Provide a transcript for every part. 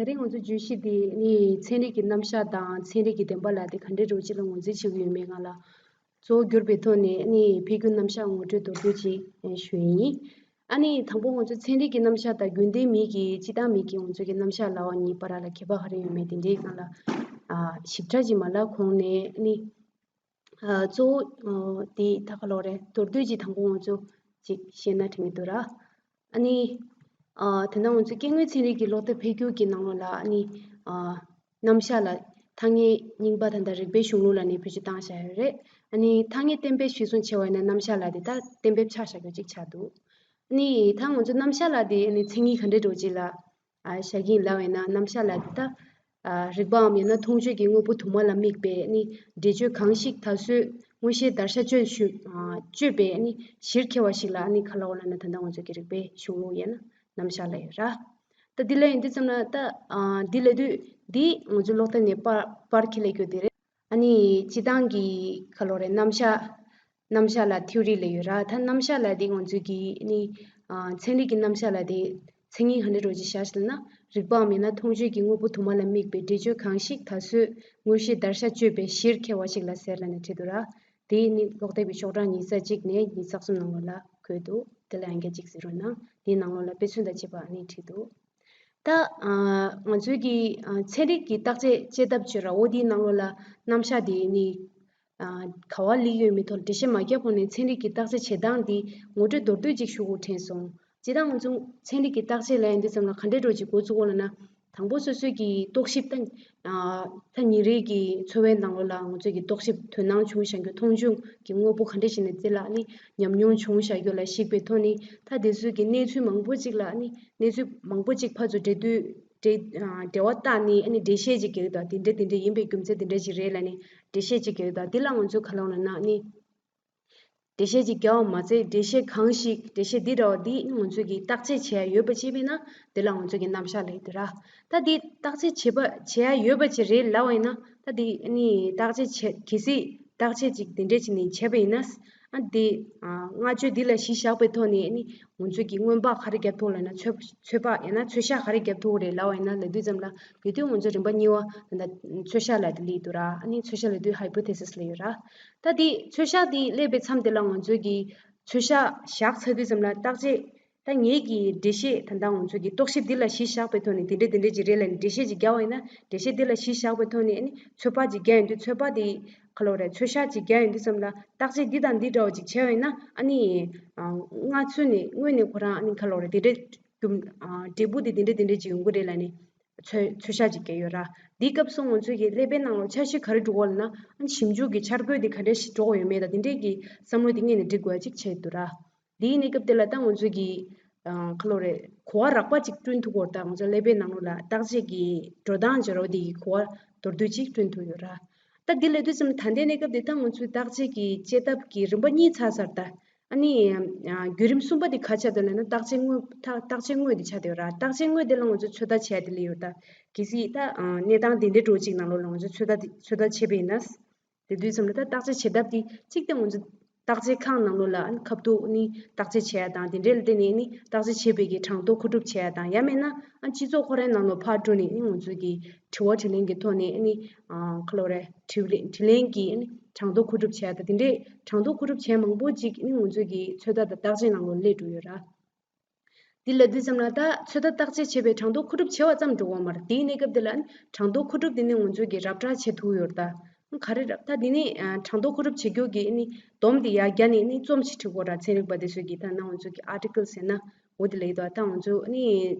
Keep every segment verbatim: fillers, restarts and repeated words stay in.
ད་རིང་ང་ཚོ་བརྗོད་གཞི་འདི་ནི་ཚན་རིག་གི་རྣམ་གཞག་དང་ཚན་རིག་གི་བདེན་པ་ལ་དེ་ག་འདྲའི་རོགས་གཅིག་ལ་ངོས་འཛིན་བྱེད་ཀྱི་ཡོད་མེད་སྒང་ལ། གཙོ་བོ་གྱུར་པའི་ཐོག་ནས་ནི་འཕེལ་འགྱུར་རྣམ་གཞག་ངོ་སྤྲོད་མདོར་བསྡུས་ཅིག་ཞུ་ཡིན། ཨ་ནི་དང་པོ་ང་ཚོ་ཚན་རིག་གི་རྣམ་གཞག་དང་རྒྱུན་ལྡན་མི་གི་སྤྱིར་བཏང་མི་གི་ང་ཚོ་གི་རྣམ་གཞག་ལབ་པ་གཉིས་བར་ལ་ཁྱད་པར་ག་རེ་ཡོད་མེད་དེ་འདྲའི་སྒང་ལ་ཨ་ཞིབ་ཕྲ་ཅིག་མ་ལབ་གོང་ནས་ནི། ཨ་གཙོ་བོ་ཨ་དེ་ད་ག་ལོག་རེད། མདོར་བསྡུས་ཅིག་དང་པོ་ང་ཚོ་ཅིག་བཤད་ན་དྲན་གྱི་འདུག་ར། ཨ་ནི་ཨ་དེ་ན་ང་ཚོ་སྐྱེ་དངོས་ཚན་རིག་གི་ཀློག་དེབ་འཕེལ་འགྱུར་གྱི་ནང་ལོགས་ལ་ཨ་ནི་ཨ་རྣམ་གཞག་ལ་ཐ་སྙད་རྙིང་པ་ད་ལྟ་རིག་པའི་གཞུང་ལུགས་ལ་ནི་བེད་སྤྱོད་བཏང་བཞག་ཡོད་རེད། ཨ་ནི་ཐ་སྙད་གཏན་འབེབས་གཞིར་བཟུང་བྱས་པ་ཡིན་ན་རྣམ་གཞག་ལ་དེ་ད་གཏན་འབེབས་ཆགས་བཞག་རྒྱུ་ཅིག་ཆགས་འདུག་ཨ་ནི་ད་ང་ཚོ་རྣམ་གཞག་ལ་དེ་ཨ་ནི་མཚན་ཉིད་ག་འདྲའི་འགྲོ་ཅིག་ལ། ཨ་བཞག་གི་ཡིན་ལབ་པ་ཡིན་ན་རྣམ་གཞག་ལ་དེ་ལྟ། ཨ་རིག་པའམ་ཡང་ན་མཐོང་ཆོས་ཀྱི་དངོས་པོ་དུ་མ་ལ་དམིགས་པའི་ནི་འགྲེལ་བརྗོད་གང་ཞིག་ད་གཟོད་དངོས་བཤད་བརྡར་ཤ་གཅོད་ཞུ་ཨ་གཅོད་པའི་ནི་གཞིར་འཁེལ་བ་ཞིག་ལ་ནི་ག་ལབ་དགོས་ལབ་ན་ད་ལྟ་ང་ཚོ་གི་རིག་པའི་གཞུང་ལུགས་ཡིན་ན་རྣམ་གཞག་ལ་ཡོད་ར། ད་འདི་ལ་ཡིན་དུས་ཙམ་ལ་ད་ཨ་འདི་ལབ་དུས་འདི་ང་ཚོའི་ཀློག་དེབ་ནས་པར་པར་ཁྱེར་སླེབས་རྒྱུ་དེ་རེད། ཨ་ནི་སྤྱིར་བཏང་གི་ག་ལབ་དགོས་རེད། རྣམ་གཞག་རྣམ་གཞག་ལ་ཐིའོ་རི་ལབ་ཡོད་ར། ད་རྣམ་གཞག་ལ་དེ་ང་ཚོས་ཀྱི་ནི་ཨ་ཚན་རིག་གི་རྣམ་གཞག་ལ་དེ་མཚན་ཉིད་ག་འདྲ་འགྲོ་ཅིག་བཞག་ཞིག་ལབ་ན། རིག་པའམ་ཡང་ན་མཐོང་ཆོས་ཀྱི་དངོས་པོ་དུ་མ་ལ་དམིགས་པའི་འགྲེལ་བརྗོད་གང་ཞིག་ད་གཟོད་དངོས་བཤད་བརྡར་ཤ་གཅོད་པའི་གཞིར་འཁེལ་བ་ཞིག་ལ་ཟེར་ལབ་ནས་བྲིས་འདུག་ར། དེ་ནི་ཀློག་དེབ་ཀྱི་ཤོག་གྲངས་ཉི་ཤུ་རྩ་གཅིག་ནས་ཉི་ཤུ་རྩ་གསུམ་ནང་ལོགས་ལ་འཁོད་འདུག་དེ་ལ་ཡང་བསྐྱར་གཅིག་གཟིགས་རོགས་གནང་། དེའི་ནང་ལོགས་ལ་དཔེ་མཚོན་དང་བཅས་པ་ནི་བྲིས་འདུག་ད་ཨ་ང་ཚོའི་གི་ཨ་ཚན་རིག་གི་བརྟག་དཔྱད་དཔྱད་ཐབས་བྱེད་ར། འོ་དེའི་ནང་ལོགས་ལ་རྣམ་གཞག་དེ་ནི་ཨ་ག་པར་སླེབས་ཡོད་མེད་ཐོག་འགྲེལ་བཤད་མ་བརྒྱབ་གོང་ནས་ཚན་རིག་གི་བརྟག་དཔྱད་བྱེད་སྟངས་འདི་ངོ་སྤྲོད་མདོར་བསྡུས་ཅིག་ཞུ་དགོས་དྲན་སོང་། སྤྱིར་བཏང་ང་ཚོ་ཚན་རིག་གི་བརྟག་དཔྱད་ལབ་ཡོང་དུས་ཙམ་ལ་ག་འདྲའི་འགྲོ་ཅིག་འགོ་བཙུགས་དགོས་ལབ་ན། དང་པོ་སོ་སོའི་གི་རྟོག་ཞིབ་ད་ཨ་ད་ཉིན་རེའི་གི་འཚོ་བའི་ནང་ལོགས་ལ་ང་ཚོའི་གི་རྟོག་ཞིབ་དོ་སྣང་བྱུང་བཞག་རྒྱུ། མཐོང་ཆོས་ཀྱི་དངོས་པོ་ག་འདྲ་ཞིག་ནས་དེ་ལ་ནི་ཉམས་མྱོང་བྱུང་བཞག་རྒྱུ་ལ་གཞིགས་པའི་ཐོག་ནས་ད་དེ་ཚོའི་གི་གནས་ཚུལ་མང་པོ་ཅིག་ལ་ནི་གནས་ཚུལ་མང་པོ་ཅིག་ཕར་ཚུར་འབྲེལ་མཐུད་འབྲེལ་ཨ་འབྲེལ་བ་བཏགས་ནས་ཨ་ནི་འགྲེལ་བཤད་ཅིག་རྒྱག་གི་འདུག་དེ་འདྲ་དེ་འདྲ་ཡིན་པའི་རྒྱུ་མཚན་དེ་འདྲ་ཞིག་རེད་ལབ་ནས་འགྲེལ་བཤད་ཅིག་རྒྱག་གི་འདུག་དེ་ལ་ང་ཚོས་ག་ལབ་དགོས་ལབ་ན་ནི། འགྲེལ་བཤད་ཅིག་རྒྱག་པ་མ་ཟད་འགྲེལ་བཤད་གང་ཞིག་འགྲེལ་བཤད་འདི་འདྲ་བ་འདི་ང་ཚོས་ཀྱི་བརྟག་དཔྱད་བྱེད་ཡ་ཡོད་པ་ཅིག་མིན་ན་དེ་ལ་ང་ཚོས་ཀྱི་རྣམ་གཞག་ལབ་ཀྱི་འདུག་ར། ད་འདི་བརྟག་དཔྱད་བྱེད་པ་བྱེད་ཡ་ཡོད་པ་ཅིག་རེད་ལབ་པ་ཡིན་ན་ད་འདི་ནི་བརྟག་དཔྱད་བྱེད་གལ་སྲིད་བརྟག་དཔྱད་ཅིག་དེ་འདྲས་ཅིག་ནས་བྱས་པ་ཡིན་ན། ཨ་འདི་ཨ་བསྔགས་བརྗོད་འདི་ལ་གཞི་བཞག་པའི་ཐོག་ནས་ནི་ང་ཚོས་ཀྱི་སྔོན་དཔག་ག་རེ་རྒྱབ་ཐུབ་ལབ་ན་ཚོད་ཚོད་དཔག་ཡང་ན་ཚོད་བཤགས་ག་རེ་རྒྱབ་ཐུབ་རེད་ལབ་པ་ཡིན་ན་ལབ་དུས་ཙམ་ལ་དེ་དུས་ང་ཚོ་རིམ་པ་གཉིས་པ་ད་ལྟ་ཚོད་བཤགས་ལབ་དེ་སླེབས་འདུག་ར། ཨ་ནི་ཚོད་བཤགས་ལབ་དུས་ཧའི་པོ་ཐེ་སིས་ལབ་ཡོད་ར། ད་དེ་ཚོད་བཤགས་དེ་སླེབས་པའི་མཚམས་དེ་ལ་ང་ཚོས་ཀྱི་ཚོད་བཤགས་བཞག་ཚར་དུས་ཙམ་ལ་བརྟག་དཔྱད་ད་ངེད་ཀྱི་འགྲེལ་བཤད་ད་ལྟ་ང་ཚོ་གི་རྟོག་ཞིབ་འདི་ལ་གཞི་བཞག་པའི་ཐོག་ནས་འདི་འདྲ་འདི་འདྲ་ཅིག་རེད་ལབ་ནས་འགྲེལ་བཤད་ཅིག་རྒྱག་པ་ཡིན་ན། འགྲེལ་བཤད་འདི་ལ་གཞི་བཞག་པའི་ཐོག་ནས་ཨ་ནི་ཚོད་དཔག་ཅིག་རྒྱག་ཡོང་དུས་ཚོད་དཔག་དེ་ག་ལབ་རེད། ཚོད་བཤགས་ཅིག་རྒྱག་ཡོང་དུས་ཙམ་ལ་བརྟག་དཔྱད་འདི་དང་འདི་འདྲ་བ་ཅིག་བྱས་པ་ཡིན་ན་ཨ་ནི་སྔ་ཚོད་ནས་སྔོན་ནས་ཁོ་རང་ཨ་ནི་ག་ལབ་རེད། འདི་འདྲ་རྒྱུ་འབྲས་བུ་དེ་འདི་འདྲ་འདི་འདྲ་ཅིག་ཡོང་གི་རེད་ལབ་ནས། ཚོད་ཚོད་བཤགས་ཅིག་བརྒྱབ་ཡོད་ར། འདིའི་སྐབས་སུ་ང་ཚོས་ཀྱི་ཀླད་པའི་ནང་ལ་འཆར་གཞི་ག་རེ་འགྲོ་གི་ཡོད་ལབ་ན། ཨ་ནི་ཞིབ་འཇུག་གི་འཆར་འགོད་འདི་ག་འདྲ་ཞིག་འགྲོ་གི་ཡོད་མེད་དང་འདི་འདྲས་ཀྱི་བསམ་བློ་འདི་སྔོན་ནས་སྒྲིག་དགོས་ཡ་ཅིག་ཆགས་ཡོད་འདུག་ར། འདིའི་གནས་སྐབས་དེ་ལ་ད་ང་ཚོས་ཀྱི་ཨ་ག་ལབ་རེད། གོ་བ་རགས་པ་ཅིག་བསྐྲུན་ཐུབ་ཀྱི་ཡོད་རེད། ད་ང་ཚོ་ཀླད་པའི་ནང་ལོགས་ལ་བརྟག་དཔྱད་ཀྱི་འགྲོ་སྟངས་བྱེད་རོགས་འདི་ཡི་གོ་བ་མདོར་བསྡུས་ཅིག་བསྐྲུན་ཐུབ་ཡོད་ར། ད་འདི་ལབ་དུས་ཙམ་ད་ལྟའི་གནས་སྐབས་འདི་ད་ང་ཚོའི་བརྟག་དཔྱད་ཀྱི་དཔྱད་ཐབས་ཀྱི་རིམ་པ་གཉིས་ཚར་ཚར་ད། ཨ་ནི་ཨ་བརྒྱུད་རིམ་གསུམ་པ་དེ་ག་ཆགས་འདུག་ལབ་ན་བརྟག་དཔྱད་དངོས་ད་བརྟག་དཔྱད་དངོས་དེ་ཆགས་བསྡད་ཡོད་ར། བརྟག་དཔྱད་དངོས་དེ་ལ་ང་ཚོ་ཚོད་ལྟ་བྱས་དེ་སླེབས་ཡོད་ར། ད་གལ་སྲིད་ད་ཨ་གནས་སྟངས་དེ་འདྲའི་འགྲོ་ཅིག་ནང་ལོགས་ལ་ང་ཚོ་ཚོད་ལྟ་དེ་ཚོད་ལྟ་བྱས་པ་ཡིན་ན། དེ་དུས་ཙམ་ལ་ད་བརྟག་དཔྱད་བྱེད་ཐབས་དེ་གཅིག་དེ་ང་ཚོ་བརྟག་དཔྱད་ཁང་ནང་ལོགས་ལ་ཨ་ནི་ཁ་ཐུག་ཨ་ནི་བརྟག་དཔྱད་བྱས་ཡ་དང་དེ་འདྲའི་ལ་བརྟེན་ནས་ཨ་ནི་བརྟག་དཔྱད་བྱས་པའི་གི་གྲངས་ཐོ་མཁོ་སྒྲུབ་བྱས་ཡ་དང་ཡང་མིན་ན་ཨ་ནི་སྤྱི་ཚོགས་ཁོ་རའི་ནང་ལོགས་ཕར་འགྲོ་ནས་ཨ་ནི་ང་ཚོ་གི་དྲི་བ་དྲིས་ལན་གྱི་ཐོག་ནས་ཨ་ནི་ཨ་ག་ལབ་རེད། དྲི་ལན་དྲིས་ལན་གྱི་ཨ་ནི་གྲངས་ཐོ་མཁོ་སྒྲུབ་བྱས་ཡ་དང་དེ་འདྲའི་གྲངས་ཐོ་མཁོ་སྒྲུབ་བྱས་མང་པོ་ཅིག་ཨ་ནི་ང་ཚོ་གི་ཚོད་ལྟ་དང་བརྟག་དཔྱད་ནང་ལོགས་སླེབས་འགྲོ་ཡོད་ར། འདི་ལབ་དུས་ཙམ་ལ་ད་ཚོད་ལྟ་བརྟག་དཔྱད་བྱས་པའི་གྲངས་ཐོ་མཁོ་སྒྲུབ་བྱས་པ་ཙམ་འགྲོ་གི་མ་རེད། དེའི་གནས་སྐབས་དེ་ལ་ཨ་ནི་གྲངས་ཐོ་མཁོ་སྒྲུབ་དེ་ནི་ང་ཚོ་གི་རབ་བསྒྲགས་བྱེད་ཐུབ་ཡོད་རེད་ད། ག་རེ་རེད་ད་འདི་ནི་ཨ་གྲངས་ཐོ་མཁོ་སྒྲུབ་བྱེད་རྒྱུ་གི་ཨ་ནི་སྡོམ་དེ་ཡར་རྒྱག་ནས་ཨ་ནི་རྩོམ་ཞིག་བྲིས་དགོས་ར། ཚན་རིག་པ་དེ་ཚོས་ཀྱི་ད་ནང་ང་ཚོ་གི་ཨར་ཊི་ཀལ་ཟེར་ན་འོ་དེ་ལ་ཡོད་དོ། ད་ང་ཚོ་ཨ་ནི་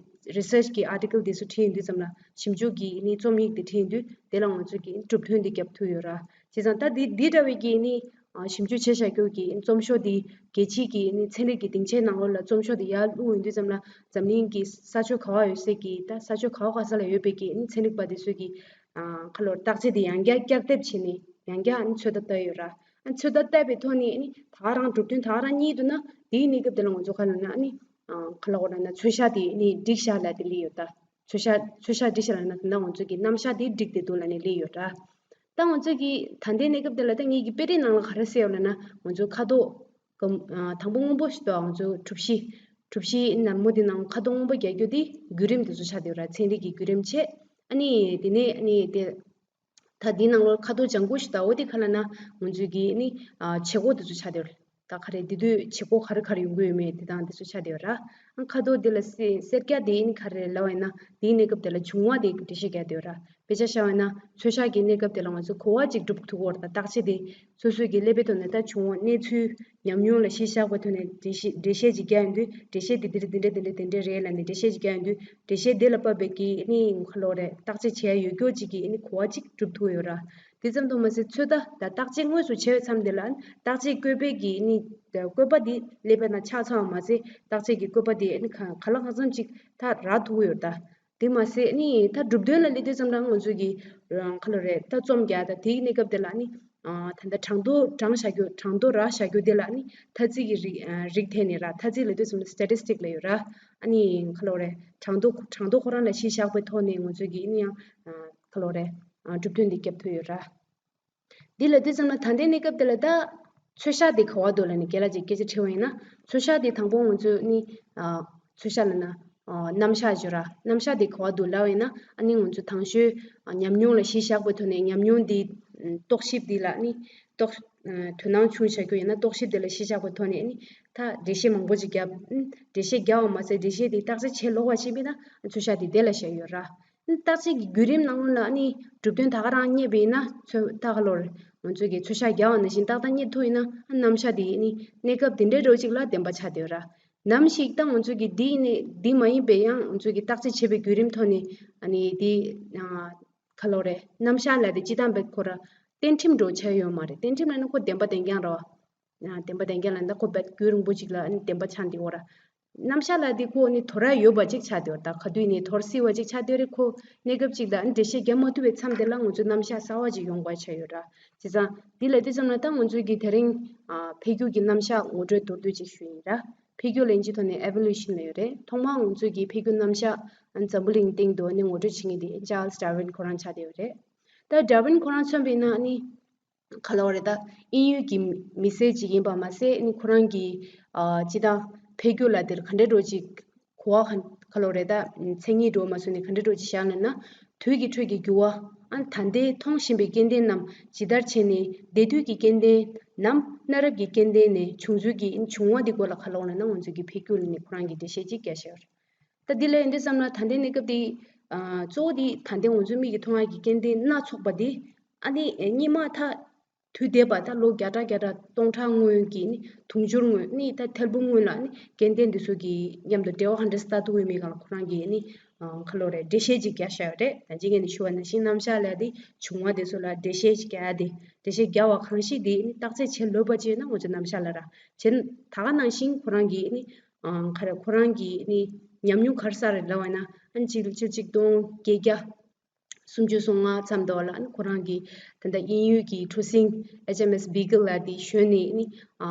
རི་སར་ཆི་གི་ཨར་ཊི་ཀལ་དེ་ཚོ་བྲིས་ཡོང་དུས་ཙམ་ལ་ཞིབ་འཇུག་གི་ཨ་ནི་རྩོམ་ཡིག་དེ་བྲིས་ཡོང་དུས་དེ་ལ་ང་ཚོ་གི་གྲུབ་དོན་དེ་རྒྱབ་ཐུབ་ཡོད་ར། བྱས་ཙང་ད་འདི་འདི་འདྲ་བའི་གི་ཨ་ནི་ཞིབ་འཇུག་བྱས་བཞག་རྒྱུ་གི་རྩོམ་ཤོག་འདི་རྒྱལ་སྤྱིའི་གི་ཨ་ནི་ཚན་རིག་གི་སྡིངས་ཆའི་ནང་ལོགས་ལ་རྩོམ་ཤོག་འདི་ཡར་བླུགས་ཡོང་དུས་ཙམ་ལ་འཛམ་གླིང་གི་ས་ཕྱོགས་ག་པར་ཡོད་སའི་གི་ད་ས་ཕྱོགས་ག་པ་ག་ས་ལ་ཡོད་པའི་གི་ཨ་ནི་ཚན་རིག་པ་དེ་ཚོས་ཀྱི་ཨ་ག་ལབ་རེད། བརྟག་དཔྱད་དེ་ཡང་བསྐྱར་བསྐྱར་ལྡབ་བྱས་ནས་ཡང་བསྐྱར་ཨ་ནི་ཚོད་ལྟ་བལྟས་ཡོད་ར། ཨ་ནི་ཚོད་ལྟ་བལྟས་པའི་ཐོག་ནས་ཨ་ནི་ད་ག་རང་གྲུབ་དོན་ད་ག་རང་རྙེད་འདུག་ན་དེའི་གནས་སྐབས་དེ་ལ་ང་ཚོ་ག་ལབ་ན་ཨ་ནི་ཨ་ག་ལབ་དགོས་རེད་ན་ཚོད་བཤེར་དེ་ཨ་ནི་འགྲིག་ཤག་ལབ་དེ་སླེབས་ཡོད་ད། ཚོད་བཤེར་ཚོད་བཤེར་འགྲིག་ཤག་ལབ་ན་དེ་འདྲ་ང་ཚོ་གི་རྣམ་གཞག་དེ་འགྲིག་བསྡད་འདུག་ལབ་ནས་སླེབས་ཡོད་ར། ད་ང་ཚོ་གི་ད་ལྟའི་གནས་སྐབས་དེ་ལ་ད་ངེད་ཀྱི་དཔེ་རིས་ནང་ལ་ག་རེ་གསལ་ཡོད་ལབ་ན་ང་ཚོ་ཁ་དོག་གམ་ཨ་དང་པོ་སྔོན་པོ་ཞིག་འདུག་ང་ཚོ་གྲུ་བཞི་ གྲུ་བཞི་ནར་མོ་དེ་ནང་ཁ་དོག་སྔོན་པོ་རྒྱག་རྒྱུ་དེ་བརྒྱུད་རིམ་དེ་ཚོ་ཆགས་བསྡད་ཡོད་ར། ཚན་རིག་གི་བརྒྱུད་རིམ་བྱས། ཨ་ནི་དེ་ནས་ཨ་ནི་དེ་ད་དེའི་ནང་ལོགས་ཁ་དོག་ལྗང་གུ་ཞིག་ལྟ་བུ་དེ་ག་ལབ་ན་ང་ཚོའི་གི་ཨ་ནི་ཨ་བྱེད་སྒོ་དེ་ཚོ་ཆགས་བསྡད་ཡོད་ར། ད་ག་རེ་དེ་དུས་བྱེད་སྒོ་ག་རེ་ག་རེ་ཡོང་གི་ཡོད་མེད་དེ་དང་དེ་ཚོ་ཆགས་བསྡད་ཡོད་ར། ཨ་ཁ་དོག་དེ་ལ་སེ་སེར་སྐྱ་དེ་ཨ་ནི་ག་རེ་ལབ་པ་ཡིན་ན་དེའི་གནས་སྐབས་དེ་ལ་འབྱུང་བ་དེ་འགྲེལ་བཤད་རྒྱག་བསྡད་ཡོད་ར། དཔེ་ཆ་བཞག་པ་ཡིན་ན་ཚོས་ཤག་གི་གནས་སྐབས་དེ་ལ་ང་ཚོ་གོ་བ་གཅིག་སྒྲུབ་ཐུབ་ཀྱི་ཡོད་རེད། ད་བརྟག་དཔྱད་དེ་སོ་སོའི་གི་ཀླད་པའི་ཐོག་ནས་ད་བྱུང་བ་གནས་ཚུལ་ཉམས་མྱོང་ལ་གཞི་བཞག་པའི་ཐོག་ནས་འགྲེལ་བཤད་འགྲེལ་བཤད་ཅིག་རྒྱག་ཡོང་དུས་འགྲེལ་བཤད་དེ་འདི་འདྲ་འདི་འདྲ་འདི་འདྲ་འདི་འདྲ་རེད་ལབ་ནས་འགྲེལ་བཤད་ཅིག་རྒྱག་ཡོང་དུས་འགྲེལ་བཤད་དེ་ལ་དཔག་པའི་གི་ཨ་ནི་ག་ལབ་དགོས་རེད། བརྟག་དཔྱད་བྱེད་ཡ་ཡོད་རྒྱུ་ཅིག་གི་ཨ་ནི་གོ་བ་ཅིག་སྒྲུབ་ཐུབ་ཡོད་ར། དེ་ཙམ་དུ་མ་ཟད་ཚོད་ལྟ་ད་བརྟག་དཔྱད་དངོས་སུ་བྱས་པའི་མཚམས་དེ་ལ་ཨ་ནི་བརྟག་དཔྱད་བཀོད་པའི་གི་ཨ་ནི་བཀོད་པ་དེ་ཀླད་པའི་ནང་ཆགས་ཚར་བ་མ་ཟད་བརྟག་དཔྱད་ཀྱི་བཀོད་པ་དེ་ཨ་ནི་ག་ག་ལ་གང་འཚམ་ཅིག་ད་རག་ཐུབ་ཀྱི་ཡོད་རེད་ད། དེ་མ་ཟད་ནི་ད་གྲུབ་དོན་ལ་སླེབས་དུས་ཙམ་ལ་ང་ཚོས་ཀྱི་རང་ག་ལབ་དགོས་རེད། ད་རྩོམ་རྒྱག་ད་དེའི་གནས་སྐབས་དེ་ལ་ནི་ཨ་ད་ལྟ་གྲངས་ཐོ་བགྲངས་བཞག་རྒྱུ་གྲངས་ཐོ་རག་བཞག་རྒྱུ་དེ་ལ་ནི་ཐ་ཚིག་གི་རིགས་ཨ་རིགས་འཐེན་ནས་ར། ཐ་ཚིག་ལབ་དུས་ཙམ་ལ་སི་ཊེ་ཊི་སི་ཊིག་ལབ་ཡོད་ར། ཨ་ནི་ག་ལབ་དགོས་རེད། གྲངས་ཐོ་གྲངས་ཐོ་ཁོ་རང་ལ་གཞི་བཞག་པའི་ཐོག་ནས་ང་ཚོས་ཀྱི་ནི་ཡང་ཨ་ག་ལབ་དགོས་རེད། ཨ་གྲུབ་དོན་འདི་བརྒྱབ་ཐུབ་ཡོད་ར། འདི་ལབ་དུས་ཙམ་ལ་ད་ལྟའི་གནས་སྐབས་འདི་ལ་ད་ཚོས་ཤག་འདི་ག་པར་འདུག་ལབ་ནས་རྒན་ལགས་ཀྱིས་སྐད་ཆ་དྲིས་པ་ཡིན་ན། ཚོས་ཤག་འདི་དང་པོ་ང་ཚོས་ནི་ཨ་ཚོས་ཤག་ལབ་ན་ཨ་རྣམ་གཞག་བརྗོད་ར། རྣམ་གཞག་འདི་ག་པར་འདུག་ལབ་པ་ཡིན་ན། ཨ་ནི་ང་ཚོས་དང་ཤོས་ཨ་ཉམས་མྱོང་ལ་གཞི་བཞག་པའི་ཐོག་ནས་ཉམས་མྱོང་འདི་ཨ་རྟོག་ཞིབ་འདི་ལ་ནི་རྟོག་ཨ་དོ་སྣང་ཆུང་བྱ་རྒྱུ་ཡིན་ན་རྟོག་ཞིབ་འདི་ལ་གཞི་བཞག་པའི་ཐོག་ནས་ནི་ད་འགྲེལ་བཤད་མང་པོ་ཅིག་བརྒྱབ། ཨ་འགྲེལ་བཤད་བརྒྱབ་པ་མ་ཟད་འགྲེལ་བཤད་འདི་བརྟག་དཔྱད་བྱེད་ལོག་པ་ཞིག་ཡིན་ན་ཚོས་ཤག་འདི་དེ་ལ་བཞག་ཡོད་ར། བརྟག་དཔྱད་ཀྱི་བརྒྱུད་རིམ་ནང་ལོགས་ལ་ནི་གྲུབ་དོན་ད་ག་རང་རྙེད་པ་ཡིན་ན་ཚོས་ད་ག་ལབ་དགོས་རེད། ང་ཚོས་ཀྱི་ཚོས་ཤག་རྒྱག་པ་ནང་བཞིན་ཏག་ཏག་རྙེད་ཐུབ་ཡིན་ན་རྣམ་གཞག་དེ་ནི་གནས་སྐབས་དེ་འདྲའི་འདྲ་བོ་ཅིག་ལ་བདེན་པ་ཆགས་བསྡད་ཡོད་ར། ནམ་ཞིག་ད་ང་ཚོས་ཀྱི་འདི་ནི་འདི་མ་ཡིན་པའི་ཡང་ང་ཚོས་ཀྱི་བརྟག་དཔྱད་བྱེད་པའི་བརྒྱུད་རིམ་ཐོག་ནས་ཨ་ནི་འདི་ཨ་ག་ལབ་དགོས་རེད། རྣམ་གཞག་ལབ་དེ་སྤྱིར་བཏང་བས་ཁོ་ར་གཏན་ཁྲིམས་འདྲ་བོ་ཆགས་ཡོད་མ་རེད། གཏན་ཁྲིམས་ལབ་ན་ཁོ་བདེན་པ་བདེན་རྐྱང་རེད་བ། ཨ་བདེན་པ་བདེན་རྐྱང་ལབ་ན་ཁོ་བས་རྒྱུན་རིང་པོ་ཅིག་ལ་ཨ་ནི་བདེན་པ་ཆགས་འདི་འོ་ར། རྣམ་གཞག་ལབ་དེ་ཁོ་ནི་དོར་ཡ་ཡོད་པ་ཅིག་ཆགས་བསྡད་ཡོད་རེད། ད་ག་དུས་ནས་དོར་སྲིད་པ་ཅིག་ཆགས་བསྡད་ཡོད་རེད། ཁོ་གནས་སྐབས་ཅིག་ལ་ཨ་ནི་འགྲེལ་བཤད་རྒྱག་མ་ཐུབ་པའི་མཚམས་དེ་ལ་ང་ཚོ་རྣམ་གཞག་གསར་པ་ཅིག་ཡོང་དགོས་ཆགས་ཡོད་ར། བྱས་ཙང་འདི་ལབ་དུས་ཙམ་ལ་ད་ང་ཚོས་ཀྱི་དེ་རིང་ཨ་འཕེལ་འགྱུར་གྱི་རྣམ་གཞག་ངོ་སྤྲོད་མདོར་བསྡུས་ཅིག་ཞུ་ཡིན་ར། འཕེལ་འགྱུར་ལབ་ཡིན་གྱི་ཐོག་ནས་ཨེ་བོ་ལུ་ཤན་ལབ་ཡོད་རེད། ཐོག་མར་ང་ཚོས་ཀྱི་འཕེལ་འགྱུར་རྣམ་གཞག་ཨ་ནི་འཛམ་བུ་གླིང་སྟེང་དུ་ཨ་ནི་ངོ་སྤྲོད་བྱེད་མཁན་དེ་ཅཱརལ་ཌར་ཝིན་ཁོ་རང་ཆགས་བསྡད་ཡོད་རེད། ད་ཌར་ཝིན་ཁོ་རང་མཚོན་པ་ཡིན་ན་ཨ་ནི་ག་ལབ་དགོས་རེད། ད་དབྱིན་ཡུལ་གྱི་མི་སེར་ཅིག་ཡིན་པ་མ་ཟད་ཨ་ནི་ཁོ་རང་གི་ཨ་སྤྱིར་བཏང་འཕེལ་འགྱུར་ལབ་དེར་ག་འདྲ་འདྲ་བོ་ཅིག་གོ་བ་ག་ག་ལབ་དགོས་རེད། ད་མཚན་ཉིད་འདྲ་བོ་མ་བཟོས་ནས་ག་འདྲ་འདྲ་བོ་ཅིག་བཞག་ལབ་ན། དུས་ཀྱི་ཁྲོད་ཀྱི་འགྱུར་བ། ཨ་ད་ལྟའི་མཐོང་བཞིན་པའི་སྐྱེ་ལྡན་རྣམས་ཇི་ལྟར་བྱས་ནས་འདས་དུས་ཀྱི་སྐྱེ་ལྡན་ནམ་གནའ་རབས་ཀྱི་སྐྱེ་ལྡན་ནས་བྱུང་ཚུལ་གྱི་བྱུང་བ་འདི་སྐོར་ལ་ག་ལབ་དགོས་ལབ་ན་ང་ཚོས་ཀྱི་འཕེལ་འགྱུར་ལབ་ནས་ཁོ་རང་གིས་འགྲེལ་བཤད་ཅིག་བརྒྱབ་བཞག་ཡོད་རེད། ད་འདི་ལ་ཡིན་དུས་ཙམ་ལ་ད་ལྟའི་གནས་སྐབས་འདི་ཨ་གཙོ་བོ་འདི་ད་ལྟའི་ང་ཚོའི་མིག་གིས་མཐོང་ཡག་གི་སྐྱེ་ལྡན་སྣ་ཚོགས་པ་འདི་ཨ་ནི་སྔོན་མ་ད་དུས་འདས་པ་ད་ལོ་བརྒྱ་ཕྲག་བརྒྱ་ཕྲག་སྟོང་ཕྲག་སྔོན་གྱི་ནི་དུང་ཕྱུར་སྔོན་ནི་ད་ཐལ་འབུམ་སྔོན་ལ་ནི་སྐྱེ་ལྡན་འདི་ཚོ་གི་མཉམ་དུ་འབྲེལ་བ་ག་འདྲ་སེ་བཏགས་ཐུབ་ཀྱི་མེད་ག་ལ་ཁོ་རང་གིས་ནི་ཨ་ག་ལབ་དགོས་རེད། འགྲེལ་བཤད་ཅིག་བརྒྱབ་བཞག་ཡོད་རེད། ད་ཅི་ངས་ནི་ཞུ་བ་ནང་བཞིན་རྣམ་གཞག་ལབ་དེ་བྱུང་བ་དེ་ཚོ་ལ་འགྲེལ་བཤད་ཅིག་བརྒྱབ་ཡ་དེ་འགྲེལ་བཤད་བརྒྱབ་པ་གང་ཞིག་དེ་ནི་བརྟག་དཔྱད་བྱེད་ལོས་པ་ཅིག་ཡོད་ན་ང་ཚོ་རྣམ་གཞག་ལབ་ར། བྱས་ད་ག་ནང་བཞིན་ཁོ་རང་གིས་ནི་ཨ་ག་རེ་ཁོ་རང་གིས་ནི་ཉམས་མྱོང་ག་རེ་བསགས་རེད་ལབ་པ་ཡིན་ན། ཨ་ནི་ཕྱི་ལོ་ཆིག་སྟོང་བརྒྱད་བརྒྱ་སུམ་ཅུ་སོ་ལྔ་མཚམས་དེ་བ་ལ་ཨ་ནི་ཁོ་རང་གིས་ད་ལྟ་དབྱིན་ཡུལ་གྱི་གྲུ་གཟིངས་ཨེཆ་ཨེམ་ཨེས་བི་གལ་ལབ་དེ་ཞོན་ནས་ནི་ཨ་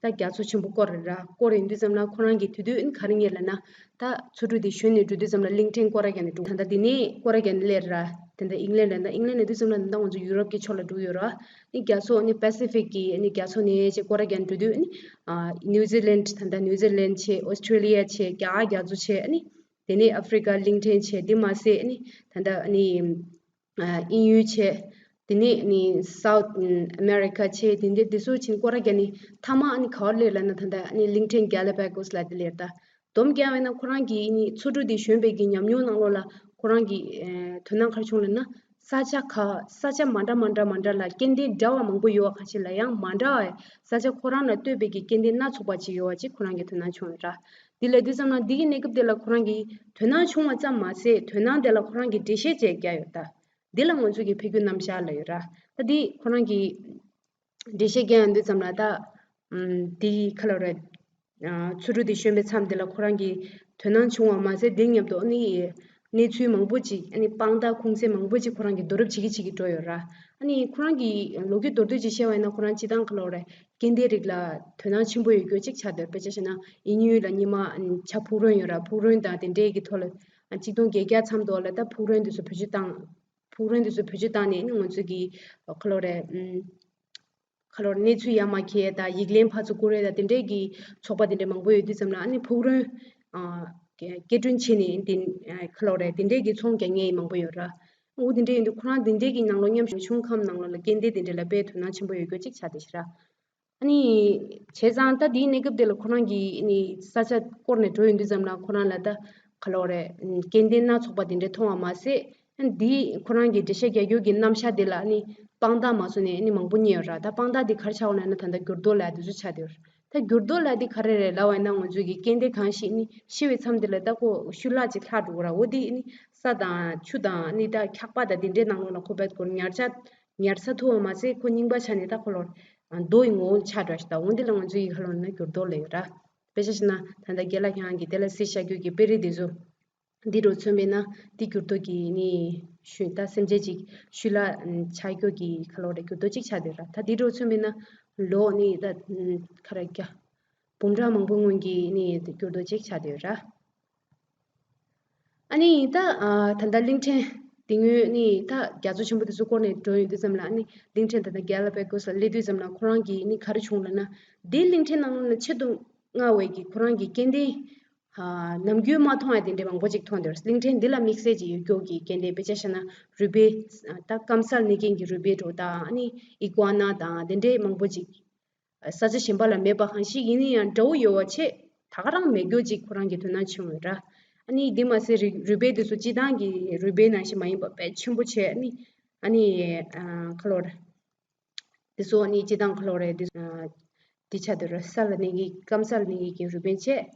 ད་རྒྱ་མཚོ་ཆེན་པོ་བསྐོར་རེད་ར། བསྐོར་ཡོང་དུས་ཙམ་ལ་ཁོ་རང་གིས་དེ་དུས་ཨ་ནི་ག་རེ་རྙེད་ལབ་ན། ད་མཚོ་གྲུ་དེ་ཞོན་ནས་འགྲོ་དུས་ཙམ་ལ་གླིང་ཕྲན་སྐོར་ར་རྒྱག་ནས་འགྲོ། ད་ལྟ་དེ་ནས་སྐོར་ར་རྒྱག་ནས་སླེབས་ར། ད་ལྟ་ཨིང་ལན་ལ་ད་ཨིང་ལན་ལ་དུས་ཙམ་ལ་ད་ལྟ་ང་ཚོ་ཡུ་རོབ་ཀྱི་ཕྱོགས་ལ་འགྲོ་ཡོད་ར། ནི་རྒྱ་མཚོ་ནི་པེ་སི་ཕིག་གི་ནི་རྒྱ་མཚོ་ནས་ཅིག་སྐོར་ར་རྒྱག་ནས་འགྲོ་དུས་ནི་ཨ་ནིའུ་ཛི་ལན། ད་ལྟ་ནིའུ་ཛི་ལན་བྱས། ཨོ་སི་ཁྲུ་ལི་ཡ་བྱས། རྒྱ་གར་རྒྱ་མཚོ་བྱས། ནི་དེ་ནས་ཨ་ཧྥི་རི་ཀ་གླིང་ཕྲན་བྱས། དེ་མ་ཟད་ནི་ད་ལྟ་ནི་ཨ་དབྱིན་ཡུལ་བྱས། དེ་ནས་ནི་སའུ་ཐི་ཨ་མེ་རི་ཀ་བྱས། དེ་འདྲ་དེ་ཚོ་ཕྱིན་སྐོར་ར་རྒྱག་ནས་མཐའ་མ་ཨ་ནི་ག་པར་སླེབས་ལབ་ན་ད་ལྟ་ནི་གླིང་ཕྲན་གྷ་ལ་པ་གོ་སི་ལབ་དེ་སླེབས་ད། སྡོམ་རྒྱག་པ་ཡིན་ན་ཁོ་རང་གིས་ནི་མཚོ་གྲུ་དེ་ཞོན་པའི་གི་ཉམས་མྱོང་ནང་ལོགས་ལ་ཁོ་རང་གི་ཨེ་དོ་སྣང་ག་རེ་བྱུང་ལབ་ན། ས་ཆ་ཁག་ས་ཆ་མ་འདྲ་མ་འདྲ་མ་འདྲ་ལ་སྐྱེ་ལྡན་འདྲ་བ་མང་པོ་ཡོད་པ་ཁ་ཤས་ལ་ཡང་མ་འདྲ་བའི་ས་ཆ་ཁོ་རང་ལ་ལྟོས་པའི་གི་སྐྱེ་ལྡན་སྣ་ཚོགས་པ་ཅིག་ཡོད་པ་ཅིག་ཁོ་རང་གིས་དོ་སྣང་བྱུང་ཡོད་ར། འདི་ལབ་དུས་ཙམ་ལ་འདི་གི་གནས་སྐབས་དེ་ལ་ཁོ་རང་གིས་དོ་སྣང་བྱུང་བ་ཙམ་མ་ཟད་དོ་སྣང་དེ་ལ་ཁོ་རང་གིས་འགྲེལ་བཤད་ཅིག་བརྒྱབ་ཡོད་ད། འདི་ལ་ང་ཚོ་གི་འཕེལ་འགྱུར་རྣམ་གཞག་ལབ་ཡོད་ར། ད་འདི་ཁོ་རང་གིས་འགྲེལ་བཤད་རྒྱག་ཡོང་དུས་ཙམ་ལ་ད་ཨམ་འདི་ག་ལབ་རེད། ཨ་མཚོ་གྲུ་དེ་ཞོན་པའི་མཚམས་དེ་ལ་ཁོ་རང་གིས་དོ་སྣང་བྱུང་བ་མ་ཟད་དེ་མཉམ་དུ་ཨ་ནི་གནས་ཚུལ་མང་པོ་ཅིག་ཨ་ནི་དཔང་རྟགས་ཁུངས་གསལ་མང་པོ་ཅིག་ཁོ་རང་གིས་བསྡུ་རུབ་བྱེད་ཀྱི་བྱེད་ཀྱི་འགྲོ་ཡོད་ར། ཨ་ནི་ཁོ་རང་གིས་ལོ་རྒྱུས་མདོར་བསྡུས་ཅིག་བཤད་པ་ཡིན་ན་ཁོ་རང་སྤྱིར་བཏང་ག་ལབ་རེད། སྐྱེ་ལྡན་རིགས་ལ་དོ་སྣང་ཆེན་པོ་ཡོད་རྒྱུ་ཅིག་ཆགས་འདུག་དཔེ་ཆ་བཞག་ན་དབྱིན་ཡུལ་ལ་སྔོན་མ་ཨ་ནི་བྱ་ཕུག་རོན་ཡོད་ར། ཕུག་རོན་དང་དེ་འདྲའི་གི་ཐོག་ལ་ཨ་ཆིག་སྟོང་བརྒྱད་བརྒྱ་མཚམས་དེ་བ་ལ་ད་ཕུག་རོན་དེ་ཚོ་བེད་སྤྱོད་བཏང་། ཕུག་རོན་དེ་ཚོ་བེད་སྤྱོད་བཏང་ནས་ཨ་ནི་ང་ཚོ་གི་ག་ལབ་རེད། ཨམ། ག་ལོར་གནས་ཚུལ་ཡར་མར་འཁྱེར་ཡས་དང་ཡིག་ལན་ཕར་ཚུར་བསྐུར་ཡས་དང་དེ་འདྲས་ཀྱི་ཚོགས་པ་དེ་འདྲས་མང་པོ་ཡོད་དུས་ཙམ་ལ་ཨ་ནི་ཕུག་རོན་སྐྱེལ་སྐྲུན་བྱས་ནས་དེ་ག་ལོར་རེད་དེ་འདྲས་ཀྱི་ཚོང་རྒྱག་མཁན་མང་པོ་ཡོད་ར། འོ་དེ་འདྲས་ཡིན་དུས་ཁོ་རང་དེ་འདྲས་ཀྱི་ནང་ལོགས་མཉམ་ཞུགས་བྱུང་ཁམས་ནང་ལོགས་ལ་སྐྱེལ་འདྲེན་དེ་འདྲས་ལ་དཔེ་དོ་སྣང་ཆེན་པོ་ཡོད་རྒྱུ་གཅིག་ཆགས་བསྡད་ཤག་ར། ཨ་ནི། བྱས་ཙང་ད་དེའི་གནས་སྐབས་དེ་ལ་ཁོ་རང་གིས་ཨ་ནི་ས་ཆ་སྐོར་ནས་འགྲོ་ཡོང་དུས་ཙམ་ལ་ཁོ་རང་ལ་ད་ག་ལོ་རེད། སྐྱེ་ལྡན་སྣ་ཚོགས་པ་དེ་འདྲ་མཐོང་བ་མ་ཟད། ཨ་ནི་དེའི་ཁོ་རང་གིས་འགྲེལ་བཤད་རྒྱག་རྒྱུ་གི་རྣམ་གཞག་དེ་ལ་ཨ་ནི་དཔང་རྟགས་མ་བཟོ་ནས་ཨ་ནི་མང་པོ་རྙེད་ཡོད་ར། ད་དཔང་རྟགས་དེ་ག་རེ་ཆགས་ཡོད་ན་ད་ལྟ་འགྱུར་ལྡོག་ལབ་དེ་ཚོ་ཆགས་བསྡད་ཡོད་ར། ད་འགྱུར་ལྡོག་ལབ་དེ་ག་རེ་རེད་ལབ་པ་ཡིན་ན་ང་ཚོ་གི་སྐྱེ་ལྡན་གང་ཞིག་ཨ་ནི་ཤི་བའི་མཚམས་དེ་ལ་ད་ཁོ་ཤུལ་ལྷག་ཅིག་ལྷག་འགྲོ་གི་ར། འོ་དེ་ཨ་ནི་ས་དང་ཆུ་དང་ཨ་ནི་ད་འཁྱག་པ་དང་དེ་འདྲའི་ནང་ལོགས་ལ་ཁོ་བད་སྐོར་ཉར་ཆ། ཉར་ཚགས་ཐུབ་པ་མ་ཟད་ཁོ་རྙིང་པ་ཆགས་ནས་ད་ཁོ་ལོར་རྡོ་ཡི་ངོ་བོ་ཆགས་འགྲོ་ཞིག་དང་འོན་ཏེ་ལ་ང་ཚོ་ཡི་ཧ་ལོ་ན་འགྱུར་ལྡོག་ལ་ཡོད་ར། དཔེ་ཆ་བཞག་ན་ད་ལྟ་རྒན་ལགས་ཁྱེད་རང་གིས་དེ་ལ་གཟིགས་བཞག་རྒྱུ་གི་དཔེ་རིས་འདི་ཚོ་འདི་འདྲ་མཚོན་པས་ན་འདི་འགྱུར་ལྡོག་གི་ནི་ཤུལ་ད་སེམས་ཅན་ཅིག་ཤུལ་ལ་ཆགས་རྒྱུ་གི་ཁ་ལོ་རེ་འགྱུར་ལྡོག་ཅིག་ཆགས་འདུག་ར། ད་འདི་འདྲ་མཚོན་པས་ན་ལོ་ནི་ད་ཁ་ར་རྒྱ་འབུམ་ཕྲག་མང་པོ་སྔོན་གྱི་ནི་འགྱུར་ལྡོག་ཅིག་ཆགས་འདུག་ར། ཨ་ནི་ད་ཨ་ད་ལྟ་གླིང་ཕྲན་དེ་སྔོན་ནི་ད་རྒྱ་མཚོ་ཆེན་པོ་དེ་ཚོ་སྐོར་ནས་འགྲོ་ཡོང་དུས་ཙམ་ལ་ཨ་ནི་གླིང་ཕྲན་ད་ལྟ་གེ་ལ་པེ་གོ་སི་ལ་སླེབས་དུས་ཙམ་ལ་ཁོ་རང་གིས་ནི་ག་རེ་བྱུང་ལབ་ན། དེ་གླིང་ཕྲན་ནང་ལ་ཆེད་དུ་མངགས་པའི་གི་ཁོ་རང་གི་སྐྱེ་ལྡན་ཨ་ནམ་རྒྱུན་མ་མཐོང་ཡ་དེ་འདྲའི་མང་པོ་ཅིག་མཐོང་འདུག་གླིང་ཕྲན་འདི་ལ་དམིགས་བསལ་ཅིག་ཡོད་རྒྱུ་གི་སྐྱེ་ལྡན་དཔེ་ཆ་བཞག་ན་རུས་སྦལ་ད་སྐམ་སར་གནས་མཁན་གྱི་རུས་སྦལ་འདྲ་བོ་དང་ཨ་ནི་ཨི་ཀོ་ཨ་ན་དང་དེ་འདྲའི་མང་པོ་ཅིག་ས་ཆ་གཞན་པ་ལ་མེད་པ་གང་ཞིག་ཡིན་ན་ཡང་འདྲ་བོ་ཡོད་པ་བྱས་ད་ག་རང་མེད་རྒྱུ་ཅིག་ཁོ་རང་གི་དོ་སྣང་བྱུང་ཡོད་ར། ཨ་ནི་འདི་མ་ཟད་རི་རུས་སྦལ་དེ་ཚོ་སྤྱིར་བཏང་གི་རུས་སྦལ་ནང་བཞིན་མ་ཡིན་པ་དཔེ་ཆེན་པོ་བྱས་ཨ་ནི་ཨ་ནི་ཨ་ཁ་ལོ་རེད། དེ་ཚོ་ཨ་ནི་སྤྱིར་བཏང་ཁ་ལོ་རེད་དེ་ཨ་དེ་ཆ་དེ་ར་ས་ལ་གནས་ཀྱི་སྐམ་ས་ལ་གནས་ཀྱི་རུས་སྦལ་བྱས་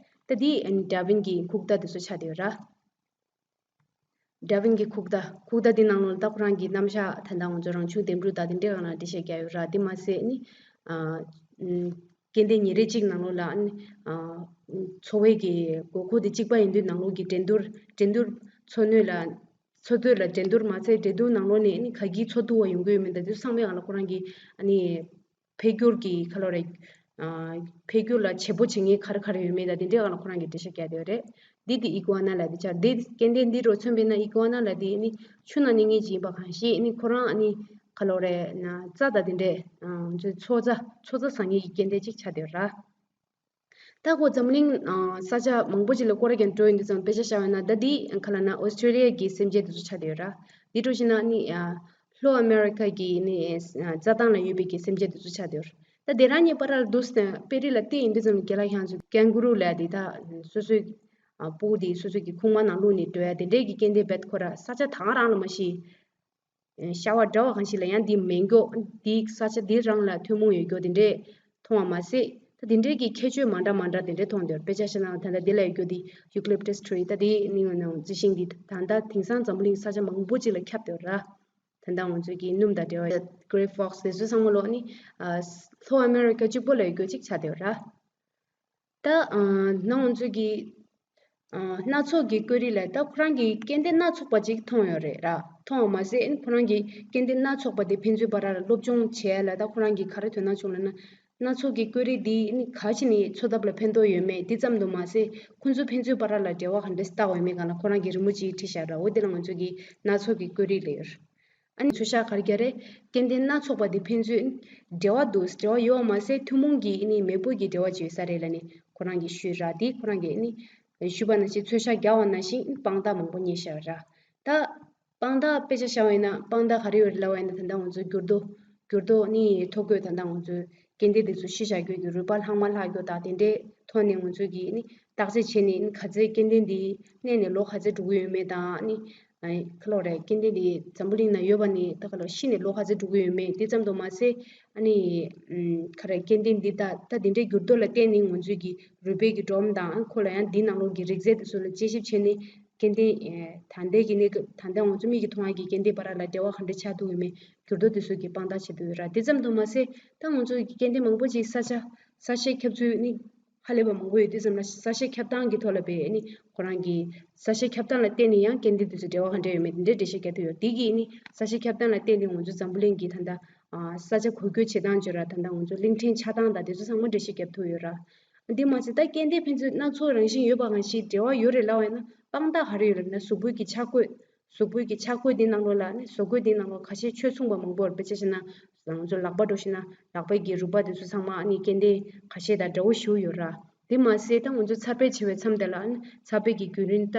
ད་འདི་ཨ་ནི་ཌར་ཝིན་གྱི་ཁུག་རྟ་དེ་ཚོ་ཆ་དེ་ཡོད་ར། ཌར་ཝིན་གྱི་ཁུག་རྟ། ཁུག་རྟ་འདི་ནང་ལ་ད་ཁོ་རང་གི་རྣམ་གཞག་ད་ལྟ་ང་ཚོ་རང་བྱུང་འདེམས་སྒྲུག་དང་དེ་འདྲའི་སྒང་ལ་འགྲེལ་བཤད་རྒྱག་ཡོད་ར། དེ་མ་ཟད་ནི་ཨ་ཨུམ་སྐྱེ་ལྡན་ཉིན་རེ་གཅིག་ནང་ལོགས་ལ་ཨ་ནི་ཨ་འཚོ་བའི་གི་དགོས་མཁོ་དེ་གཅིག་པ་ཡིན་དུས་ནང་ལོགས་ཀྱི་འགྲན་བསྡུར་འགྲན་བསྡུར་འཚོ་སྣོད་ལ་འཚོ་སྡོད་ལ་འགྲན་བསྡུར་མ་ཚད་འགྲན་བསྡུར་ནང་ལོགས་ནས་ཨ་ནི་ག་གི་འཚོ་ཐུབ་པ་ཡོང་གི་ཡོད་མེད་ད་དེ་ཚོ་ཚང་མའི་སྒང་ལ་ཁོ་རང་གི་ཨ་ནི། འཕེལ་འགྱུར་གྱི་ཁ་ལོ་རེད། ཨ་འཕེལ་འགྱུར་ལ་བྱེད་པོ་བྱེད་མཁན་ག་རེ་ག་རེ་ཡོད་མེད་དང་དེ་འདྲའི་སྒང་ལ་ཁོ་རང་གིས་འགྲེལ་བཤད་བརྒྱབ་ཡོད་རེད། འདི་དེ་ཨི་ཀོ་ཨ་ན་ལབ་དེ་ཆགས་འདི་སྐྱེ་ལྡན་འདི་རུ་མཚོན་པས་ན་ཨི་ཀོ་ཨ་ན་ལབ་དེ་ནི་ཆུ་ནང་གནས་མཁན་ཅིག་ཡིན་པ་གང་ཞིག་ནི་ཁོ་རང་ནི་ཁ་ལོ་རེད་ན་རྩྭ་དང་དེ་འདྲས་ང་ཚོའི་མཚོ་རྩྭ་མཚོ་རྩྭ་ཟ་མཁན་གྱི་སྐྱེ་ལྡན་ཅིག་ཆགས་བསྡད་ཡོད་ར། ད་ཁོ་འཛམ་གླིང་ས་ཆ་མང་པོ་ཅིག་ལ་སྐོར་ར་རྒྱག་འགྲོ་ཡོང་དུས་ཙམ་དཔེ་ཆ་བཞག་པ་ཡིན་ན་ད་འདི་ག་ལབ་ན་ཨོ་སི་ཀྲེ་ལི་ཡ་གི་སེམས་ཅན་དེ་ཚོ་ཆགས་བསྡད་ཡོད་ར། འདི་འདྲ་བྱས་ན་ནི་ལྷོ་ཨ་མེ་རི་ཁ་གི་ནི་རྩྭ་ཐང་ལ་ཡོད་པའི་གི་སེམས་ཅན་དེ་ཚོ་ཆགས་བསྡད་ཡོད་ར། ད་དེ་རང་གཉིས་བར་ལ་འདུག་སེ་དཔེ་རིས་ལ་བལྟས་ཡིན་དུས་ཙམ་རྒན་ལགས་ཁྱེད་ཚོ་ཀེང་གུ་རུ་ལབ་དེ་ད་སོ་སོའི་སྤུ་གུ་དེ་སོ་སོ་གི་ཁུག་མ་ནང་བླུགས་ནས་འགྲོ་ཡ་དེ་འདྲའི་གི་སྐྱེ་ལྡན་བེད་ཁོ་ར་ས་ཆ་ད་ག་རང་ལ་མ་གཞི། ཤ་བ་འདྲ་བ་གང་ཞིག་ལ་ཡང་འདི་མེ་མགྱོགས་འདི་ས་ཆ་འདི་རང་ལ་ཐུན་མོང་ཡོད་རྒྱུ་དེ་འདྲས་མཐོང་བ་མ་ཟད་ད་དེ་འདྲས་ཀྱི་ཁྱད་ཆོས་མ་འདྲ་མ་འདྲ་དེ་འདྲས་མཐོང་འདུག་དཔེ་ཆ་བཞག་ན་ད་ལྟ་འདི་ལ་ཡོད་རྒྱུ་འདི་Eucalyptus tree ད་དེ་ནི་ནང་རྩི་ཤིང་འདི་ད་ལྟ་དེང་སང་འཛམ་བུ་གླིང་ས་ཆ་མང་པོ་ཅིག་ལ་ཁྱབ་འདུག་ར། ད་ལྟ་ང་ཚོ་གི་སྣུམ་དང་འབྲེལ་བ་Grey Fox དེ་ཚོ་ཚང་མ་ལོ་ནི་ལྷོ་ཨ་མེ་རི་ཀ་གཅིག་པོ་ལ་ཡོད་རྒྱུ་ཅིག་ཆགས་འདུག་ར། ད་ཨ་ནང་ང་ཚོ་གི་ཨ་སྣ་ཚོགས་ཀྱི་བཀོད་རིས་ལ་ད་ཁོ་རང་གིས་སྐྱེ་ལྡན་སྣ་ཚོགས་པ་ཅིག་མཐོང་ཡོད་རེད་ར། མཐོང་བ་མ་ཟད་ཁོ་རང་གིས་སྐྱེ་ལྡན་སྣ་ཚོགས་པ་དེ་ཕན་ཚུན་བར་ལ་སློབ་སྦྱོང་བྱས་ལ་ད་ཁོ་རང་གིས་ག་རེ་དོ་སྣང་བྱུང་ལབ་ན། སྣ་ཚོགས་ཀྱི་བཀོད་རིས་འདི་ནི་ག་ཅི་ནས་འཚོ་ཐབས་ལ་ཕན་ཐོགས་ཡོད་མེད་འདི་ཙམ་དུ་མ་ཟད་ཁོ་ཚོ་ཕན་ཚུན་བར་ལ་འབྲེལ་བ་ག་འདྲས་བཏགས་ཡོད་མེད་སྒང་ལ་ཁོ་རང་གིས་རི་མོ་ཅིག་བྲིས་བཞག་ར། འོ་དེ་ལ་ང་ཚོ་གིས་སྣ་ཚོགས་ཀྱི་བཀོད་རིས་ལབ་ཡོད། ཨ་ནི་ཚོད་ཤག་ག་རེ་རྒྱག་རེད། སྐྱེ་ལྡན་སྣ་ཚོགས་པ་འདི་ཕན་ཚུན་འབྲེལ་བ་འདུག་འབྲེལ་བ་ཡོད་པ་མ་ཟད་ཐུན་མོང་གི་ཨ་ནི་མེས་པོ་གི་འབྲེལ་བ་ཅིག་ཡོད་ས་རེད་ལབ་ནས་ཁོ་རང་གིས་ཞུས་ར། འདི་ཁོ་རང་གིས་ཨ་ནི་ཞུས་པ་ནང་བཞིན་ཚོད་ཤག་རྒྱག་པ་ནང་བཞིན་དཔང་རྟགས་མང་པོ་རྙེད་བཞག་ར། ད་དཔང་རྟགས་དཔེ་ཆ་བཞག་པ་ཡིན་ན་དཔང་རྟགས་ག་རེ་ཡོད་རེད་ལབ་པ་ཡིན་ན་ད་ལྟ་ང་ཚོ་འགྱུར་རྡོ་འགྱུར་རྡོ་ནི་ཐོ་འགོད་ད་ལྟ་ང་ཚོའི་སྐྱེ་ལྡན་དེ་ཚོ་ཤི་བཞག་རྒྱུ་གི་རུས་པ་ལྷག་མ་ལྷག་རྒྱུ་དང་དེ་འདྲའི་ཐོག་ནས་ང་ཚོ་གིས་ནི་བརྟག་དཔྱད་བྱས་ནས་ནི་ག་ཚད་སྐྱེ་ལྡན་འདི་གནས་ནས་ལོ་ག་ཚད་འགྲོ་གི་ཡོད་མེད་དང་ནི། ཨ་ཁ་ལོ་རེད། སྐྱེ་ལྡན་འདི་འཛམ་བུ་གླིང་ན་ཡོད་པ་ནི་ད་ག་ལོ་ཤི་ནས་ལོ་ག་ཚོད་འགྲོ་གི་ཡོད་མེད་དེ་ཙམ་དུ་མ་ཟད་ཨ་ནི་ཨམ་ཁ་རེད་སྐྱེ་ལྡན་འདི་ད་ད་དེ་འདྲའི་འགྱུར་རྡོ་ལ་བརྟེན་ནས་ང་ཚོའི་གི་རུས་སྦལ་གྱི་སྒྲོམ་དང་ཁོ་ལ་ཡང་འདི་ནང་ལོགས་ཀྱི་རིགས་རྫས་དེ་ཚོ་ལ་དཔྱད་ཞིབ་བྱས་ནས་སྐྱེ་ལྡན་ད་ལྟའི་གི་གནས་སྐབས་ད་ལྟ་ང་ཚོ་མིག་གིས་མཐོང་ཡ་གི་སྐྱེ་ལྡན་བར་ལ་འབྲེལ་བ་ག་འདྲ་ཆགས་འདུག་ཡོད་མེད་འགྱུར་རྡོ་དེ་ཚོ་གི་དཔང་རྟགས་བྱེད་འདུག་ཡོད་ར། དེ་ཙམ་དུ་མ་ཟད་ད་ང་ཚོ་གི་སྐྱེ་ལྡན་མང་པོ་ཅིག་ས་ཆ་ས་ཆའི་ཁྱབ་ཚུལ་ནི། ཧ་ལས་པ་མང་པོ་ཡོད་དུས་ཙམ་ལ་ས་ཆའི་ཁྱབ་སྟངས་ཀྱི་ཐོག་ལ་བས་ནི་ཁོ་རང་གི་ས་ཆའི་ཁྱབ་སྟངས་ལ་བརྟེན་ནས་ཡང་སྐྱེ་ལྡན་དེ་ཚོ་འབྲེལ་བ་ག་འདྲ་ཡོད་མེད་དེ་འདྲའི་འགྲེལ་བཤད་རྒྱག་ཐུབ་ཡོད། དེ་གིས་ནི་ས་ཆའི་ཁྱབ་སྟངས་ལ་བརྟེན་ནས་ང་ཚོ་འཛམ་བུ་གླིང་གི་ད་ལྟ་ས་ཆ་འགུལ་སྐྱོད་བྱེད་སྟངས་བརྗོད་ར་ད་ལྟ་ང་ཚོ་གླིང་ཕྲན་ཆགས་སྟངས་དང་དེ་ཚོ་ཚང་མ་འགྲེལ་བཤད་རྒྱབ་ཐུབ་ཡོད་ར། འདི་མ་ཟད་ད་སྐྱེ་ལྡན་ཕན་ཚུན་སྣ་ཚོགས་རང་བཞིན་ཡོད་པ་གང་ཞིག་འབྲེལ་བ་ཡོད་རེད་ལབ་པ་ཡིན་ན་དཔང་རྟགས་ག་རེ་ཡོད་རེད་ན་གཟུགས་པོའི་གི་ཆ་བགོས། གཟུགས་པོའི་གི་ཆ་བགོས་འདི་ནང་ལོགས་ལ་ནི་བཟོ་བཀོད་འདི་ནང་ལོགས་ཁ་ཤས་ཆོས་མཚུངས་པ་མང་པོ་ཡོད་རེད། དཔེ་ཆ་བཞག་ན་ ང་ཚོ་ལག་པ་འགྲོ་ཤེས་ན་ལག་པའི་གི་རུས་པ་དེ་ཚོ་ཚང་མ་ཨ་ནི་སྐྱེ་ལྡན་ཁ་ཤས་དང་འདྲ་བོ་ཞིག་ཡོད་ར། དེ་མ་ཟད་ད་ང་ཚོ་ཚ་བའི་ཆེ་བའི་མཚམས་དེ་ལ་ཨ་ནི་ཚ་བའི་གི་བརྒྱུད་རིམ་ད་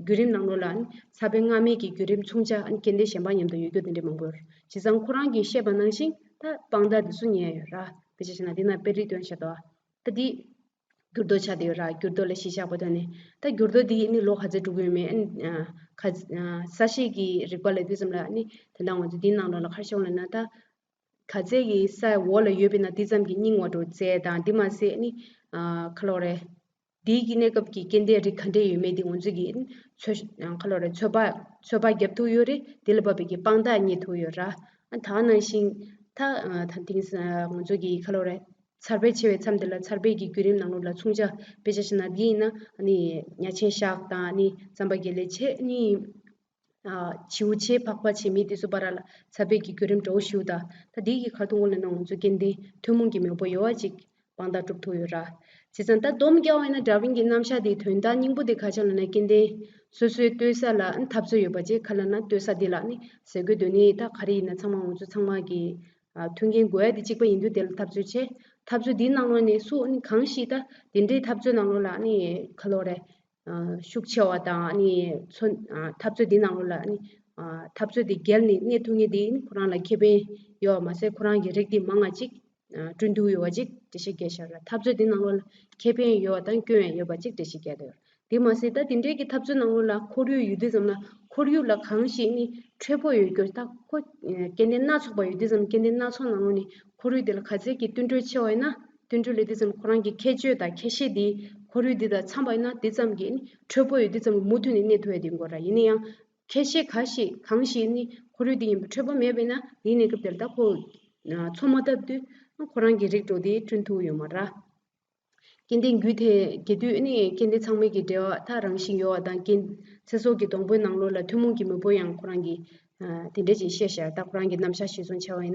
བརྒྱུད་རིམ་ནང་ལོགས་ལ་ཨ་ནི་ཚ་བའི་སྔ་མའི་གི་བརྒྱུད་རིམ་མཚུངས་ཆ་ཨ་ནི་སྐྱེ་ལྡན་གཞན་པ་མཉམ་དུ་ཡོད་རྒྱུ་དེ་འདྲ་མང་པོ་ཡོད་ར། བྱས་ཙང་ཁོ་རང་གིས་བཤད་པ་ནང་བཞིན་ད་དཔང་རྟགས་དེ་ཚོ་རྙེད་ཡོད་ར། དཔེ་ཆ་བཞག་ན་འདི་ན་དཔེ་རིས་སྟོན་བཞག་འདུག་ད་འདི་འགྱུར་ལྡོག་ཆགས་བསྡད་ཡོད་ར། འགྱུར་ལྡོག་ལ་གཞི་བཞག་པ་དང་ནི་ད་འགྱུར་ལྡོག་འདི་ནི་ལོ་ག་ཚོད་འགྲོ་གི་ཡོད་མེད་ཨ་ནི་ཁ་ས་གཤིས་ཀྱི་རིག་པ་ལ་དུས་ཙམ་ལ་ནི་དེ་འདྲ་ང་ཚོ་འདི་ནང་ལོགས་ལ་ཁར་ཤོང་ལ་ན་ད་ག་ཚད་ཀྱི་ས་འོག་ལ་ཡོད་པས་ན་དེ་ཙམ་གྱི་རྙིང་བ་འགྲོ་རྩལ་དང་དེ་མ་ཟད་ནི་ཁ་ལོ་རེ་འདི་གི་གནས་སྐབས་ཀྱི་སྐྱེ་ལྡན་རིགས་ག་འདྲས་ཡོད་མེད་དེ་ང་ཚོ་གི་ཚོད་ཁ་ལོ་རེ་ཚོད་དཔག་ཚོད་དཔག་རྒྱབ་ཐུབ་ཡོད་རེད། དེ་ལ་བབས་པའི་གི་དཔང་རྟགས་རྙེད་ཐུབ་ཡོད་ར། ད་ནང་བཞིན་ད་ད་དེང་ང་ཚོ་གི་ཁ་ལོ་རེ་ཚ་བའི་ཆེ་བའི་མཚམས་དེ་ལ་ཚ་བའི་གི་བརྒྱུད་རིམ་ནང་ལོགས་ལ་མཚུངས་ཆ་དཔེ་ཆ་བཞག་ན་འདི་ཡིན་ན་ཨ་ནི་ཉ་ཆེན་ཞག་དང་ཨ་ནི་རྩམ་པ་རྒྱལ་ལེ་བྱས་ཨ་ནི་བྱིའུ་ཆེ་ཕག་པ་ཆེ་མི་དེ་ཚོ་བར་ལ་ཚ་བའི་གི་བརྒྱུད་རིམ་འདྲ་བོ་ཞིག་ད་ད་འདི་གི་ཁ་ཐུག་ལ་ན་ང་ཚོ་སྐྱེ་ལྡན་ཐུན་མོང་གི་མེས་པོ་ཡོད་པ་ཅིག་དཔང་རྟགས་གྲུབ་ཐུབ་ཡོད་ར། བྱས་ཙང་ད་སྡོམ་རྒྱག་པ་ཡིན་ན་ཌར་ཝིན་གྱི་རྣམ་གཞག་དེའི་དོན་དག་སྙིང་པོ་དེ་ག་ཆ་ལ་ན་སྐྱེ་ལྡན་སོ་སོའི་ལྟོས་ས་ལ་འཐབ་རྩོད་ཡོད་པ་ཅིག་ག་ལ་ན་ལྟོས་ས་དེ་ལ་ནི་ཟེར་དགོས་དོན་ནི་ད་ག་རེ་ཡིན་ན་ཚང་མ་ང་ཚོ་ཚང་མ་གི་མཐུན་རྐྱེན་དགོས་ཡ་དེ་གཅིག་པ་ཡིན་དུས་དེ་ལ་འཐབ་རྩོད་བྱས། འཐབ་རྩོད་འདིའི་ནང་ལོགས་ནས་སུ་ནི་གང་ཞིག་ད་དེ་འདྲའི་འཐབ་རྩོད་ནང་ལོགས་ལ་ནི་ག་ལོ་རེ་ཤུགས་ཆེ་བ་དང་ནི་ཚོ་འཐབ་རྩོད་འདི་ནང་ལོགས་ལ་ནི་འཐབ་རྩོད་འདི་རྒྱལ་ནས་གནས་ཐུབ་མཁན་དེ་ནི་ཁོ་རང་ལ་ཁེ་ཕན་ཡོད་པ་མ་ཟད་ཁོ་རང་གི་རིགས་དེ་མང་བ་ཅིག་བསྐྲུན་ཐུབ་ཡོད་པ་ཅིག་འགྲེལ་བཤད་རྒྱག་ཤར་ལ། འཐབ་རྩོད་འདི་ནང་ལོགས་ལ་ཁེ་ཕན་ཡོད་པ་དང་སྐྱོན་ཡང་ཡོད་པ་ཅིག་འགྲེལ་བཤད་རྒྱག་འདུག་དེ་མ་ཟད་ད་དེ་འདྲའི་གི་འཐབ་རྩོད་ནང་ལོགས་ལ་ཁོར་ཡུག་ཡོད་དུས་ཙམ་ལ་ཁོར་ཡུག་ལ་གང་ཞིག་ནི་འཕྲོད་པོ་ཡོད་རྒྱུ་ད་ཁོ་སྐྱེ་ལྡན་སྣ་ཚོགས་པ་ཡོད་དུས་ཙམ་སྐྱེ་ལྡན་སྣ་ཚོགས་ནང་ལོགས་ནི་ཁོར་ཡུག་དེ་ལ་ག་ཚད་ཀྱི་བསྟུན་གྲོས་ཆེ་བ་ཡིན་ན་བསྟུན་གྲོས་ལས་དུས་ཙམ་ཁོ་རང་གི་ཁྱད་ཆོས་དང་ཁྱད་གཤིས་དེ་ཁོར་ཡུག་དེ་དང་འཚམ་པ་ཡིན་ན་དེ་ཙམ་གྱི་ནི་འཕྲོད་པོ་ཡོད་དུས་ཙམ་གྱི་མུ་མཐུད་ནས་གནས་ཐུབ་ཡ་དེ་དགོས་ར། ཡིན་ན་ཡང་ཁྱད་གཤིས་ག་ཞིག་གང་ཞིག་ནི་ཁོར་ཡུག་དེ་ཡིན་པ་འཕྲོད་པ་མེད་པས་ན་དེའི་གནས་སྐབས་དེར་ད་ཁོ་འཚོ་མ་ཐུབ་དུས་ཁོ་རང་གི་རིགས་འགྲོ་དེ་བསྐྲུན་ཐུབ་ཡོད་མ་ར། སྐྱེ་ལྡན་རྒྱུད་དེ་རྒྱས་དུས་ནི་སྐྱེ་ལྡན་ཚང་མའི་གི་འབྲེལ་བ་ད་རང་བཞིན་ཡོད་པ་དང་སྐྱེ་ཚེ་སྲོག་གི་སྡོང་པོའི་ནང་ལོགས་ལ་ཐུན་མོང་གི་མེས་པོ་ཡང་ཁོ་རང་གི་དེ་འདྲ་ཅིག་བཤད་ཤག་ད་ཁོ་རང་གི་རྣམ་གཞག་ཞིག་སོང་ཆ་བ་ཡིན་ན།